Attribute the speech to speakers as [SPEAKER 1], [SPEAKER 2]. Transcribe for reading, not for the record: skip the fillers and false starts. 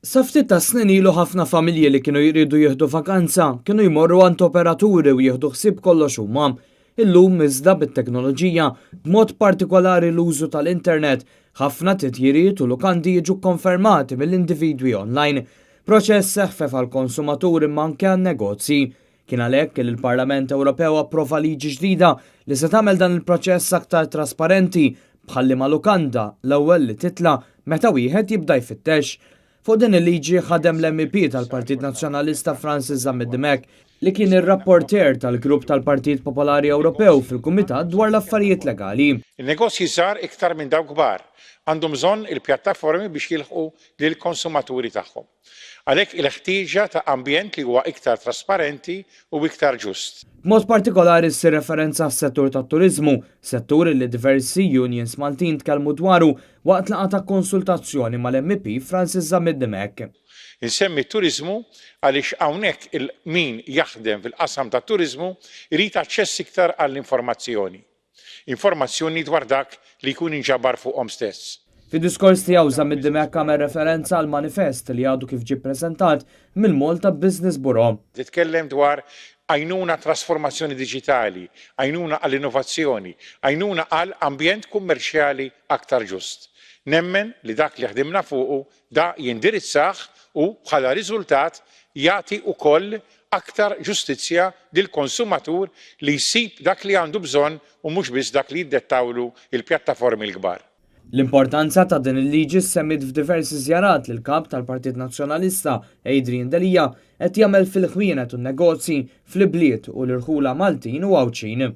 [SPEAKER 1] Sa ftit tas-snin ilu ħafna familji li kienu jridu jieħdu vakanza kienu jmorru għand operaturi u jieħdu ħsieb kollox huma. Illum iżda bit-teknoloġija, b'mod partikolari l-użu tal-internet, ħafna titjiriet u lukandi jiġu konfermati mill-individwi online. Proċess eħfef għall-konsumatur imma anke għan-negozji. Kien għalhekk li l-Parlament Ewropew approva liġi ġdida li se tagħmel dan il-proċess aktar trasparenti bħal ma' lukanda l-ewwel li titla' meta wieħed jibda jfittex. Fuq din il-liġi ħadem l-MEP tal-Partit Nazzjonalista Francis Zammit Dimech, li kien ir-rapporter tal-Grupp tal-Partit Popolari Ewropew fil-Kumitat dwar l-Affarijiet Legali.
[SPEAKER 2] Il-negozji żgħar iktar minn dawk kbar għandhom bżonn il-pjattaformi biex jilħqu lill-konsumaturi tagħhom. Għalhekk il-ħtieġa ta' ambjent li huwa iktar trasparenti u iktar ġust.
[SPEAKER 1] B'mod partikolari ssir referenza għas-settur tat-turiżmu, settur li diversi unions Maltin tkellmu dwaru waqt laqgħa ta' konsultazzjoni mal-MEP Francis Zammit Dimech.
[SPEAKER 2] Insemmi t-turiżmu għaliex hawnhekk il min jaħdem fil-qasam tat-turiżmu jrid aċċess iktar għall-informazzjoni. Informazzjoni dwar dak li jkun inġabar fuqhom stess.
[SPEAKER 1] Fid-diskors tiegħu, Zammit Dimech għamel referenza għal manifest li għadu kif ġie ppreżentat mill-Malta Business Bureau.
[SPEAKER 2] Titkellem dwar għajnuna trasformazzjoni diġitali, għajnuna għall-innovazzjoni, għajnuna għal ambjent kummerċjali aktar ġust. Nemmen li dak li ħdimna fuqu da jindirizzah u bħala riżultat jagħti wkoll aktar ġustizzja lill-konsumatur li jsib dak li għandu bżonn u mhux biss dak li jiddettawlu l-pjattaformi l-kbar.
[SPEAKER 1] L-importanza ta' din il-liġi ssemmiet f'diversi żjarat li l-Kap tal-Partit Nazzjonalista Adrian Delia qed jagħmel fil-ħwienet u n-negozji fl-ibliet u l-irħula Maltin u Għawdxin.